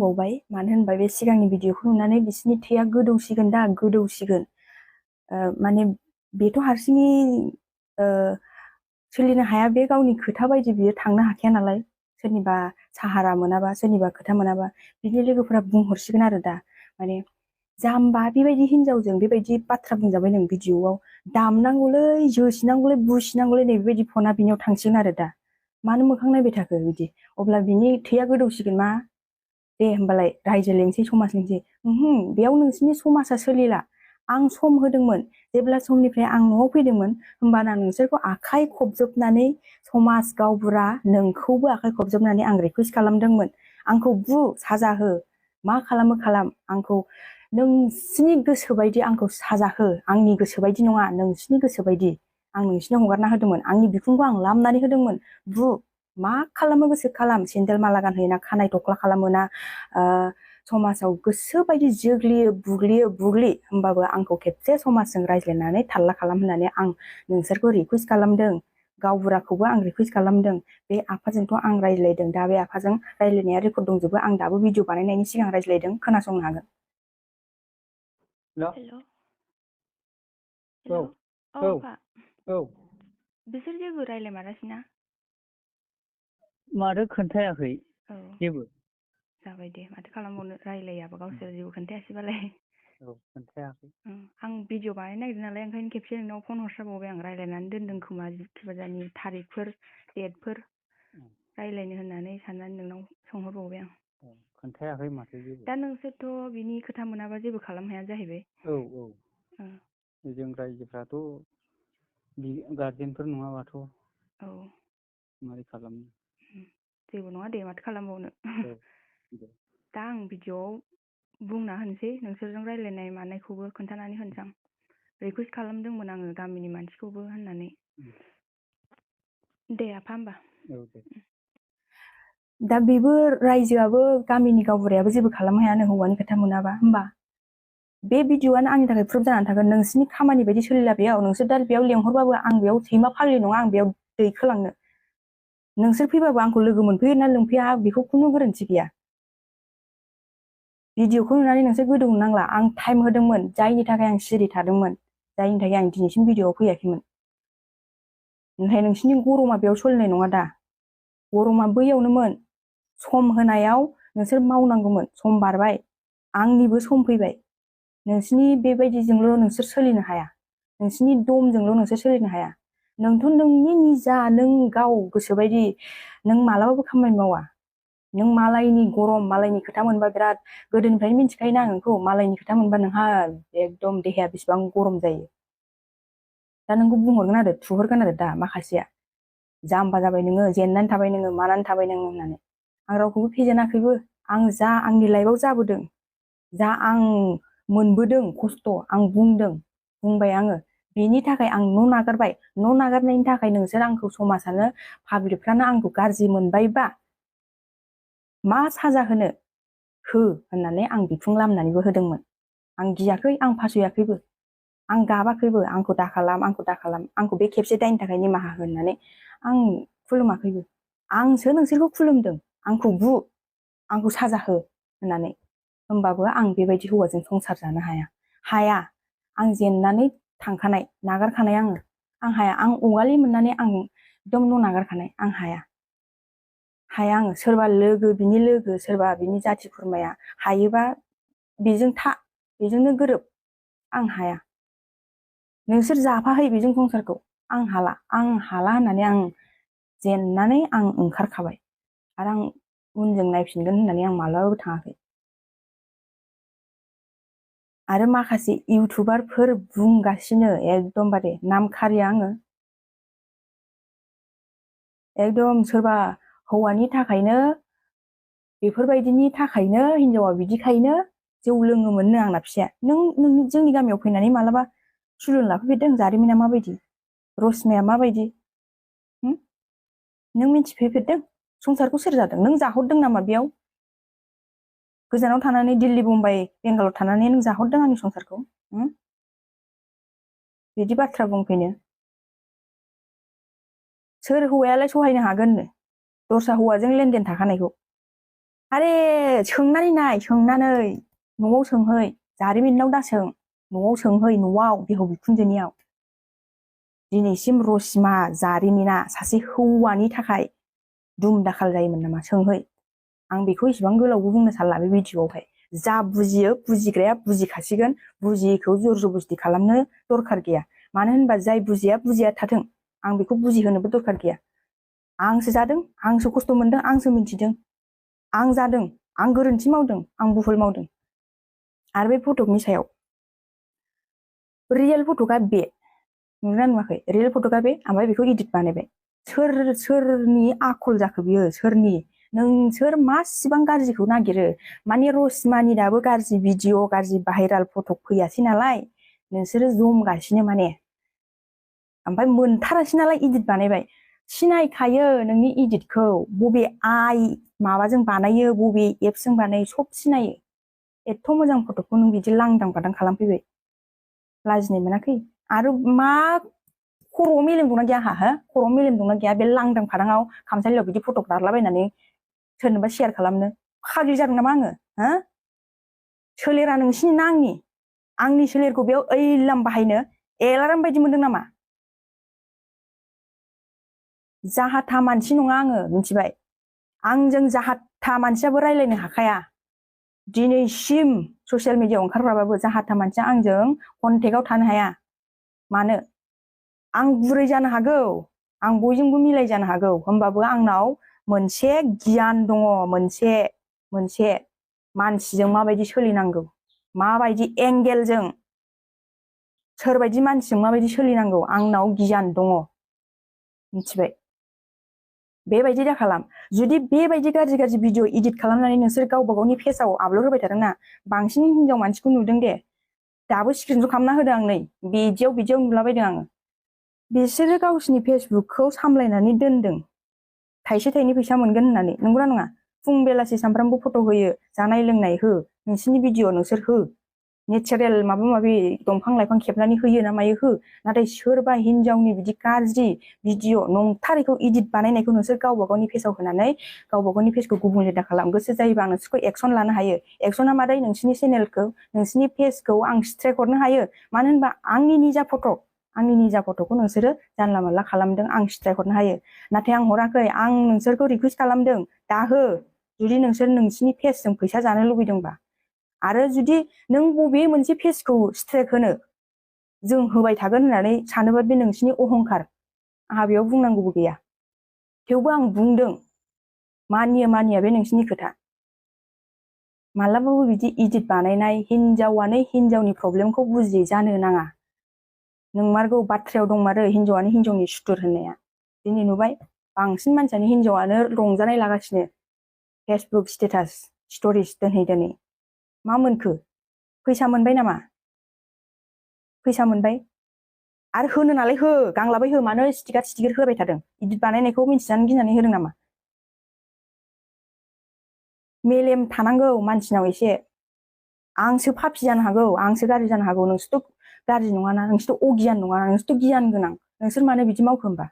बुंबावबाय मानो होनबा बे सिगांनि भिडिअखौ नुनानै बिसोरनि थैया गोदौसिगोन दा गोदौसिगोन माने बेथ' हारसिङै सोलिनो हाया बे गावनि खोथा बायदि बियो थांनो हाखाया नालाय सोरनिबा साहारा मोनाबा सोरनिबा खोथा मोनाबा बिनि लोगोफोरा बुंहरसिगोन आरो दा माने जाम्बा बेबायदि हिनजावजों बेबायदि बाथ्रा बुंजाबाय नों भिडिअआव दामनांगौलै जोसिनांगौलै बुसिनांगौलै नै बेबायदि फना बिनियाव थांसिगोन आरो दा मानो मोखां नायबाय थाखो बिदि अब्ला बिनि थैया गोदौसिगोन मा दे होमबालाय रायजो लेंसै समाज लेंसै बेयाव नोंसिनि समाजा सोलिला आं सम होदोंमोन जेब्ला समनिफ्राय आं न'आव फैदोंमोन होमबाना नोंसोरखौ आखाइ खबजोबनानै समाज गावबुरा नोंखौबो आखाइ खबजोबनानै आं रिकुवेस्ट खालामदोंमोन आंखौ बु साजा हो मा खालामो खालाम आंखौ नोंसिनि गोसो बायदि आंखौ साजा हो आंनि गोसो बायदि नङा नोंसिनि गोसो बायदि आं नोंसिनो हगारना होदोंमोन आंनि बिखुंखौ आं लामनानै होदोंमोन बु मा खालामो गोसो खालाम सेन्देल माला गानहोयोना खानाय थख्ला खालामोना समाजाव गोसो बायदि जोग्लियो बुग्लियो बुग्लि होमबाबो आंखौ खेबसे समाजजों रायज्लायनानै थाल्ला खालाम होननानै आं नोंसोरखौ रिकुवेस्ट खालामदों गावबुराखौबो आं रिकुवेस्ट खालामदों बे आफाजोंथ' आं रायज्लायदों दा बे आफाजों रायज्लायनाया रेकर्ड दंजोबो आं दाबो भिडिअ बानायनायनि सिगां रायज्लायदों खोनासंनो हागोन हेल' हेल' आफा बिसोर जेबो रायज्लायमारासैना माथो खोन्थायाखै जेबो जाबाय दे माथो खालामबावनो रायज्लायाबा गावसोर जेबो खोन्थायासैबालाय खोन्थायाखै आं भिडिअ बानायनो नागिरदों नालाय ओंखायनो खेबसे नोंनाव फन हरस्राबावबाय आं रायज्लायनानै दोनदों खोमा जिखिजानि थारिखफोर डेटफोर रायज्लायनो होननानै साननानै नोंनाव सोंहरबावबाय आं खोन्थायाखै माथो जेबो दा नोंसोरथ' बिनि खोथा मोनाबा जेबो खालामनो हाया जाहैबाय जों रायजोफ्राथ' गार्जेनफोर नङाबाथ' मारै खालामनो जेबो नङा दे माथो खालामबावनो दा आं भिडिअआव बुंना होनोसै नोंसोरजों रायज्लायनाय मानायखौबो खोन्थानानै होनोसै आं रिकुवेस्ट खालामदोंमोन आङो गामिनि मानसिखौबो होननानै दे आफा होमबा दा बेबो रायजोआबो गामिनि गावबुरायाबो जेबो खालामनो हायानो हौवानि खोथा मोनाबा होमबा बे भिडिअआनो आंनि थाखाय प्रुफ जानानै थागोन नोंसिनि खामानि बायदि सोलिला बेयाव नोंसोर दा बेयाव लेंहरबाबो आं बेयाव सैमा फाग्लि नङा आं बेयाव दैखोलांनो नोंसोर फैबाबो आंखौ लोगो मोनफैयो ना लोंफैया बेखौ खुनु गोरोन्थि गैया भिडिअखौ नुनानै नोंसोर गोदौनो नांला आं टाइम होदोंमोन जायनि थाखाय आं सिरि थादोंमोन जायनि थाखाय आं दिनैसिम भिडिअआव फैयाखैमोन ओमफ्राय नोंसिनि गरमा बेयाव सोलिनाय नङा दा गरमा बैयावनोमोन सम होनायाव नोंसोर मावनांगौमोन सम बारबाय आंनिबो सम फैबाय नोंसिनि बेबायदिजोंल' नोंसोर सोलिनो हाया नोंसिनि दमजोंल' नोंसोर सोलिनो हाया नोंथ' नोंनि निजा नों गाव गोसोबायदि नों मालाबाबो खामानि मावा नों मालायनि गरम मालायनि खोथा मोनबा बिराद गोदोनिफ्रायनो मिथिखायोना आं नोंखौ मालायनि खोथा मोनबा नोंहा एकदम देहाया बेसेबां गरम जायो दा नोंखौ बुंहरगोन आरो थुहरगोन आरो दा माखासेया जाम्बा जाबाय नोङो जेननानै थाबाय नोङो मानानै थाबाय नोङो होननानै आं रावखौबो फेजेनाखैबो आं जा आंनि लाइफआव जाबोदों जा आं मोनबोदों खस्थ' आं बुंबाय आङो बेनि थाखाय आं न' नागारबाय न' नागारनायनि थाखाय नोंसोर आंखौ समाजानो पाब्लिकफ्रानो आंखौ गाज्रि मोनबायबा मा साजा होनो हो होननानै आं बिखुं लामनानैबो होदोंमोन आं गियाखै आं फासयाखैबो आं गाबाखैबो आंखौ दाखालाम आंखौ बे खेबसे दायनि थाखाय निमाहा हो होननानै आं खुलुमाखैबो आंसो नोंसोरखौ खुलुमदों आंखौ बु आंखौ साजा हो होननानै होमबाबो आं बेबायदि हौवाजों संसार जानो हाया आं जेननानै थांखानाय नागारखानाय आं हाया आं अगालि मोननानै आं एकदम न' नागारखानाय आं हाया आङो सोरबा लोगो बिनि लोगो सोरबा बिनि जाथि खुरमाया हायोबा बेजोंनो गोरोब आं हाया नोंसोर जाफाहै बेजों संसारखौ आं हाला होननानै आं जेननानै आं ओंखारखाबाय आरो आं उनजों नायफिनगोन होननानै आं मालाबाबो थाङाखै आरो माखासे इउटुबारफोर बुंगासिनो एकदमबारे नाम खारिया आङो एकदम सोरबा हौवानि थाखायनो बेफोरबायदिनि थाखायनो हिनजावा बिदिखायनो जौ लोङोमोननो आंना फिसाया नों जोंनि गामियाव फैनानै मालाबा सुलुन लाफैफेरदों जारिमिना माबायदि रसमाया माबायदि नों मिथिफैफेरदों संसारखौ सोर जादों नों जाहरदों नामा बेयाव गोजानाव थानानै दिल्ली मुम्बाइ बेंगालर थानानै नों जाहरदों आंनि संसारखौ बिदि बाथ्रा बुंफैनो सोर हौवायालाय सहायनो हागोननो दस्रा हौवाजों लेनदेन थाखानायखौ आरे सोंनानै नाय सोंनानै न'आव सोंहै जारिमिनाव दा सों न'आव सोंहै न'आव बिहाव बिखुनजोनियाव दिनैसिम रसिमा जारिमिना सासे हौवानि थाखाय दुम दाखाल जायोमोन नामा सोंहै आं बेखौ इसेबां गोलावबो बुंनो सानला बे भिडिअ'आवहाय जा बुजियो बुजिग्राया बुजिखासिगोन बुजियैखौ जर जबस्ति खालामनो दरखार गैया मानो होनबा जाय बुजिया थाथों आं बेखौ बुजिहोनोबो दरखार गैया आंसो जादों आंसो खस्थ' मोनदों आंसो मिथिदों आं जादों आं गोरोन्थि मावदों आं भुल मावदों आरो बे फटकनि सायाव रियेल फटका बे नुदोंना नुवाखै रियेल फटका बे ओमफ्राय बेखौ इडिट बानायबाय सोरनि आखल जाखो बियो सोरनि नोंसोर मासिबां गाज्रिखौ नागिरो माने रसिमानि दाबो गाज्रि भिडिअ गाज्रि भाइराल फटक फैयासै नालाय नोंसोरो जमगासिनो माने ओमफ्राय मोनथारासै नालाय इडिट बानायबाय सिनायखायो नोंनि इडिटखौ बबे माबाजों बानायो बबे एप्सजों बानायो सब सिनायो एथ' मोजां फटकखौ नों बिदि लांदां फादां खालामफैबाय लाजिनाय मोनाखै आरो मा खर'आव मेलेम दंना गैया आंहा हो खर'आव मेलेम दंना गैया बे लांदां फादाङाव खामसालियाव बिदि फटक दारलाबायनानै सोरनोबा शेयार खालामनो फाग्लि जादों नामा आङो हो सोलेरा नोंसिनि ना आंनि सोलेरखौ बेयाव ओइलाम बाहायनो एलाराम बायदि मोनदों नामा जाहाथा मानसि नङा आङो मिथिबाय आंजों जाहाथा मानसियाबो रायलायनो हाखाया दिनैसिम ससियेल मिडियायाव ओंखारग्राबाबो जाहाथा मानसिया आंजों कन्टेक्टआव थानो हाया मानो आं गुरै जानो हागौ आं बयजोंबो मिलाय जानो हागौ होमबाबो आंनाव मोनसे गियान दङ मोनसे मानसिजों माबायदि सोलिनांगौ माबायदि एंगेलजों सोरबायदि मानसिजों माबायदि सोलिनांगौ आंनाव गियान दङ मिथिबाय बेबायदि दा खालाम जुदि बेबायदि गाज्रि भिडिअ इडिट खालामनानै नोंसोर गावबा गावनि पेजआव आपल'ड होबाय थादोंना बांसिन हिनजाव मानसिखौ नुदों दे दाबो स्क्रिनशट खालामना होदों आं नै बिदियाव नुलाबायदों आङो बिसोरो गावसिनि फेसबुकखौ सामलायनानै दोनदों थाइसे थाइनै फैसा मोनगोन होननानै नंगौना नङा फुं बेलासि सामफ्रामबो फट' होयो जानाय लोंनाय हो नोंसिनि भिडिअ नोंसोर हो नेचारेल माबा माबि दंफां लाइफां खेबनानै होयो ना मायो हो नाथाय सोरबा हिनजावनि बिदि गाज्रि भिडिअ नंथारैखौ इडिट बानायनायखौ नोंसोर गावबा गावनि पेजआव होनानै गावबा गावनि पेजखौ गुबुंले दा खालाम गोसो जायोबा नोंसोरखौ एक्सन लानो हायो एक्सना मादै नोंसिनि चेनेलखौ नोंसिनि पेजखौ आं स्ट्राइक हरनो हायो मानो होनबा आंनि निजा फट'खौ नोंसोरो जानला मानला खालामदों आं स्ट्राइक हरनो हायो नाथाय आं हराखै आं नोंसोरखौ रिकुवेस्ट खालामदों दाहो जुदि नोंसोर नोंसिनि पेजजों फैसा जानो लुबैदोंबा आरो जुदि नों बबे मोनसे पेजखौ स्ट्राइक होनो जों होबाय थागोन होननानै सानोबा बे नोंसिनि अहंखार आंहा बेयाव बुंनांगौबो गैया थेवबो आं बुंदों मानिया बे नोंसिनि खोथा मालाबाबो बिदि इडिट बानायनाय हिनजावानो हिनजावनि प्रब्लेमखौ बुजियै जानो नाङा नंमारगौ बाथ्रायाव दंमारो हिनजावानो हिनजावनि सुथुर होननाया दिनै नुबाय बांसिन मानसियानो हिनजावानो रंजानाय लागासिनो फेसबुक स्टेटास स्ट'रिज दोनै मा मोनखो फैसा मोनबाय नामा फैसा मोनबाय आरो होनो नालाय हो गांलाबाय हो मानो स्टिकार होबाय थादों इडिट बानायनायखौ मिन्थिनानै गिनानै होदों नामा मेलेम थानांगौ मानसिनाव एसे आंसो पापि जानो हागौ आंसो गाज्रि जानो हागौ नोंसोरथ' गाज्रि नङाना नोंसोरथ' अगियान नङाना नोंसोरथ' गियान गोनां नोंसोर मानो बिदि मावखो होमबा